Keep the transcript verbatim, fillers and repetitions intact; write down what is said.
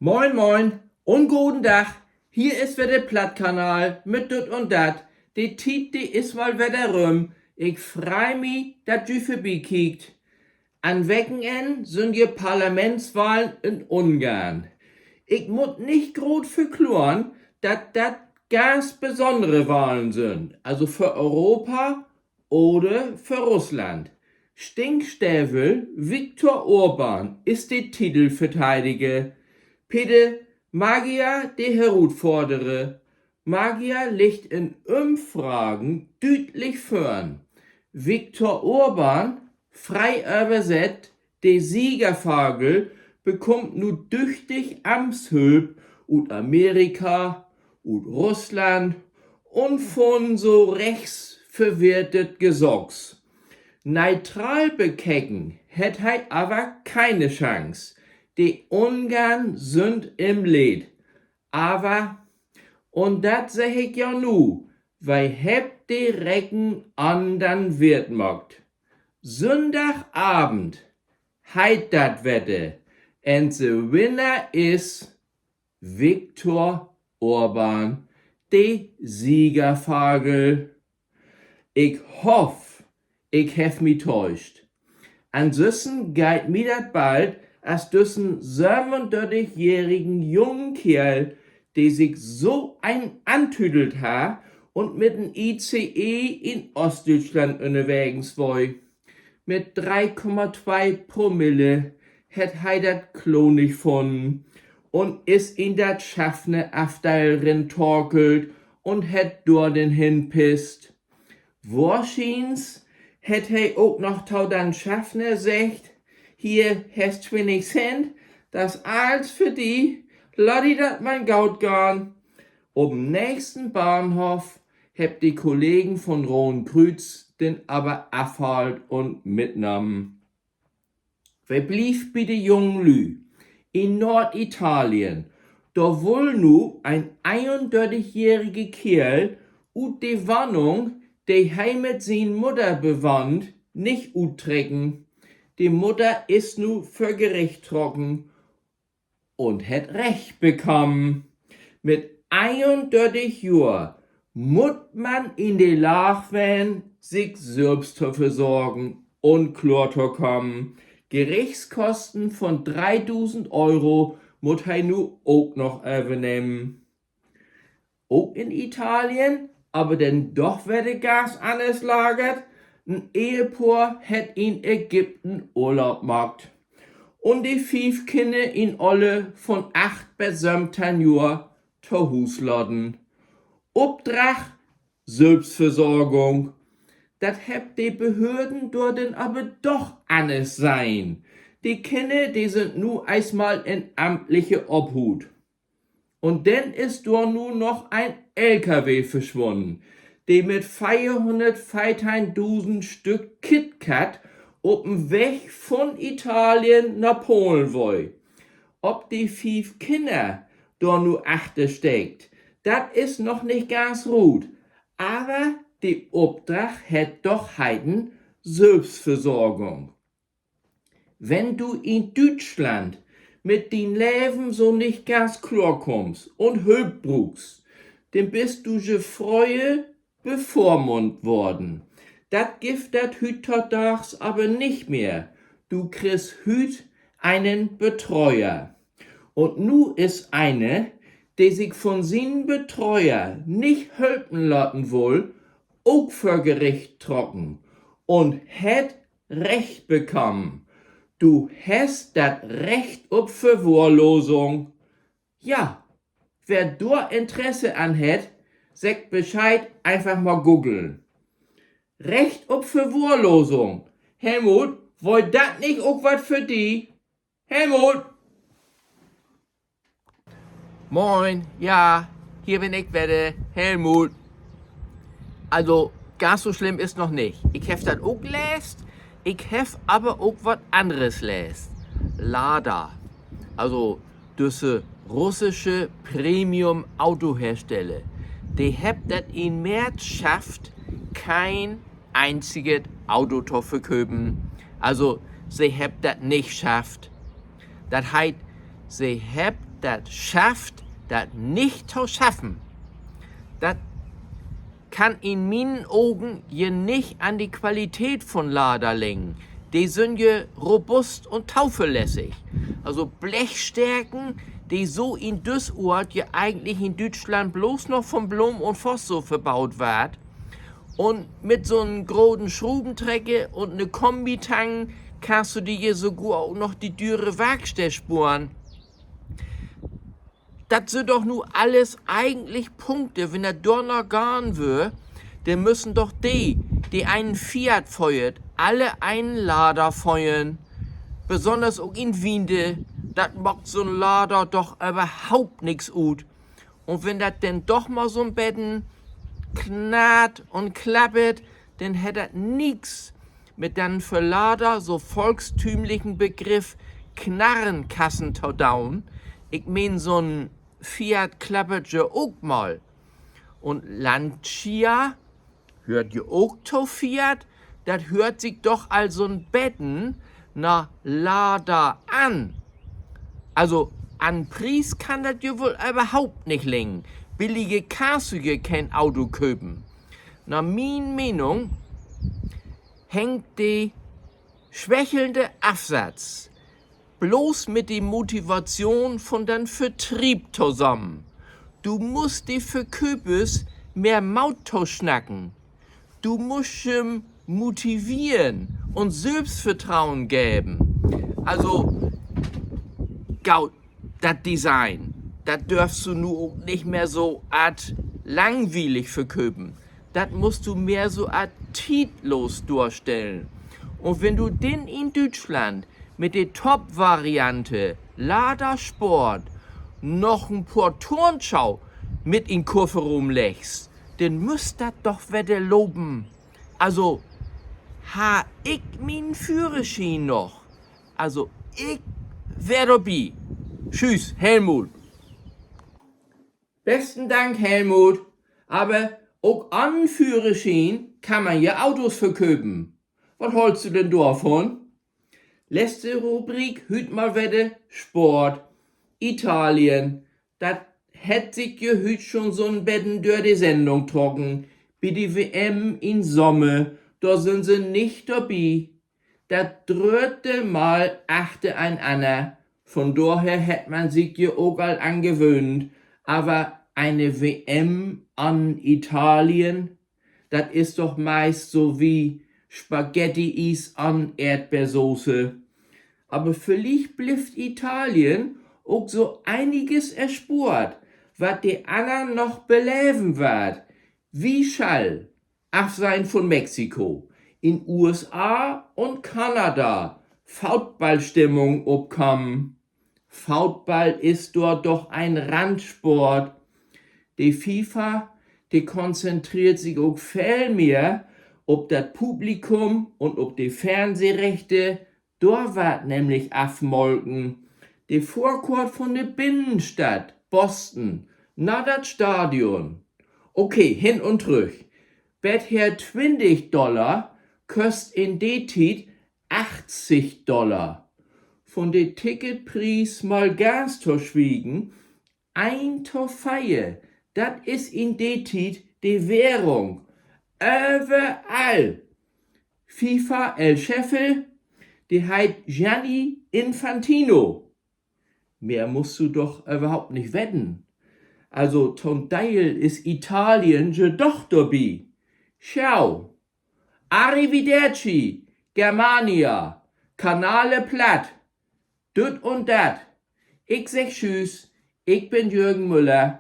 Moin, moin un goden Dag. Hier is wedder de Plattkanal mit Düt un Dat. De Tiet, de is mal wedder rüm. Ik frei mi, dat ji vörbikiekt. An Wekenenn sünd je Parlamentswahlen in Ungarn. Ik mutt nich groot verkloren, dat dat ganz besonnere Wahlen sünd, also för Europa oder för Russland. Stinkstevel Viktor Orban is de Titelverteidiger. Peter Magyar de Herutforderer. Magyar liggt in Ümfragen düütlich vörn. Viktor Orban, free översett, de Siegervagel, bekummt nu düchtig Amtshülp ut Amerika, ut Russland un vun so rechts verwehrtet Gesocks. Neutral bekeken hett he aver keine Chance. De Ungarn sünd in Leed. Aver, un dat segg ik jo nu, wi hebbt de Reken annern Weert maakt. Sünndag Avend heet dat wedder, un de Winner is Viktor Orban, de Siegervagel. Ik hoff, ik heff mi täuscht. Ansünsten geiht mi dat bald as düssen sövenundörtigjährigen jungen Keerl, de sik so een antüdelt harr un mit en I C E in Oostdüütschland ünnerwegens weer. Mit dree Komma twee Promille hett he dat Klo nich funnen un is in dat Schaffnerafdeel rintorkelt un hett dor denn henpisst. Wohrschiens hett he ok noch to den Schaffner seggt: Hier hest twintig Cent, dat is allens för di, laat di dat man goot gahn. Op'n nächsten Bahnhoff hebbt de Kollegen vun Roden Krüüz den aver afhaalt un mitnahmen. Wi blievt bi de jungen Lüüd. In Noorditalien, dor wull nu en eenundörtigjährige Keerl ut de Wahnung, de he mit sien Mudder bewahnt, nich uttrecken. De Mudder is nu vör Gericht trocken un hett Recht bekamen. Mit eenundörtig Johr mutt man in de Laag ween, sik sülvst to versorgen un kloor to kamen. Gerichtskosten vun dreedusend Euro mutt he nu ok noch övernehmen. Ok in Italien, aver denn doch wedder ganz anners lagert. En Ehepoor hett in Ägypten Urlaub maakt un de fief Kinner in Öller vun acht bet söventeihn Johr to Huus laten. Opdrag: Sülvstversorgung. Dat hebbt de Behörden dor denn aver doch anners sehn. De Kinner, de sünd nu eerstmal in amtliche Obhut. Un denn is dor nu noch en L K W verswunnen, de mit veerhunnertveerteihndusend Stück KitKat op en Weg vun Italien na Polen weer. Of de fief Kinner dor nu achter steekt, dat is noch nich ganz rut. Aver de Opdrag hett doch heten: Sülvstversorgung. Wenn du in Düütschland mit dien Leven so nich ganz kloor kummst un Hülp bruukst, denn büst du je fröher bevormunnt worrn. Dat gifft dat hüüttodaags aver nich mehr. Du kriggst hüüt enen Betreuer. Un nu is een, de sik vun sien Betreuer nich helpen laten wull, ok vör Gericht trocken un hett Recht bekamen. Du hest dat Recht op Verwahrlosung. Ja, wer dor Interesse an hett, seggt Bescheed, eenfach mal googeln. Recht op Verwahrlosung. Helmut, weer dat nich ok wat för di? Helmut! Moin, ja, hier bün ik wedder, Helmut. Also, ganz so slimm is noch nich. Ik heff dat ok leest, ik heff aver ok wat anners leest. Lada, also düsse russische Premium-Autohersteller, de hebbt dat in März schafft, keen eenziget Auto to verköpen. Also, se hebbt dat nich schafft. Dat heet, se hebbt Dat schafft dat nich to schaffen. Dat kann in mienen Ogen je nich an de Qualität von Lader liggen. De sünd je robust un toverlässig. Also Blechstärken, de so in düss Oort je egentlich in Düütschland blots noch von Blom un Voss so verbaut warrt. Un mit so'n groten Schruventrecker un 'ne Kombitang kannst du di je sogor ok noch de düre Warksteed sporen. Dat sünd doch nu allens egentlich Punkte, wenn dat dor na gahn wöör, denn müssen doch de, de enen Fiat föhrt, alle enen Lader föhren. Besonners ok in Winter, dat maakt so'n Lader doch överhaupt nix ut. Un wenn dat denn doch mal so'n beten knarrt un klappert, denn hett dat nix mit den för Lader so volkstümlichen Begriff Knarrenkassen to doon. Ik meen, so'n Fiat klappert je ok mal. Un Lancia höört je ok to Fiat, dat höört sik doch al so'n beten na Lada an. Also, an Pries kann dat je woll överhaupt nich liggen. Billiger kannst du je keen Auto köpen. Na mien Menen hangt de swächelnde Afsatz blots mit de Motivation von den Vertrieb tosamen. Du musst de Verköpers mehr Moot tosnacken. Du musst jem motiveren un Sülvstvertroen geven. Also, goot, dat Design, dat dörfst du nu ok nich mehr so art langwielig verköpen. Dat musst du mehr so art tietlos dorstellen. Un wenn du denn in Düütschland mit de Top-Variante Lada Sport noch en poor Turnschoh mit in Kufferruum leggst, denn müss dat doch wedder lopen. Also, harr ik mien Führerschien noch, also, ik weer dorbi. Tschüss, Helmut. Besten Dank, Helmut. Aver ok ahn Führerschien kann man ja Autos verköpen. Wat hollst du denn dorvon? Letzte Rubrik, hüüt mal wedder Sport. Italien. Dat hett sik ja hüüt schon so'n beten dör de Sendung trocken. Bi de W M in Sommer, dor sünd se nich dorbi. Dat drödde Mal achter en anner. Von dorher hett man sik je ok al angewöhnt. Aver ene W M an Italien, dat is doch meist so wie Spaghetti-Ies an Eerdbeersoße. Aver villicht blifft Italien ok so eniges erspoort, wat de annern noch beleven warrt. Wi schall, afsehn von Mexiko, in U S A un Kanada Footballstimmung opkamen. Football is dor doch en Randsport. De FIFA, de konzentreert sik ok veel mehr op dat Publikum un op de Fernsehrechte. Dor warrt nämlich afmolken. De Fohrkoort von de Binnenstadt Boston na dat Stadion. Okay, hen un trüch. Bet her twintig Dollar, köst in de Tiet achtzig Dollar. Von de Ticketpries mal ganz to swiegen, een to veer, dat is in de Tiet de Währung. Överall. FIFA El Jefe, de heet Gianni Infantino. Mehr musst du doch överhaupt nich weten. Also, to'n Deel is Italien je doch dorbi. Ciao. Arrivederci, Germania, Kanale Platt, düt un dat. Ik segg Tschüss, ik bün Jürgen Müller.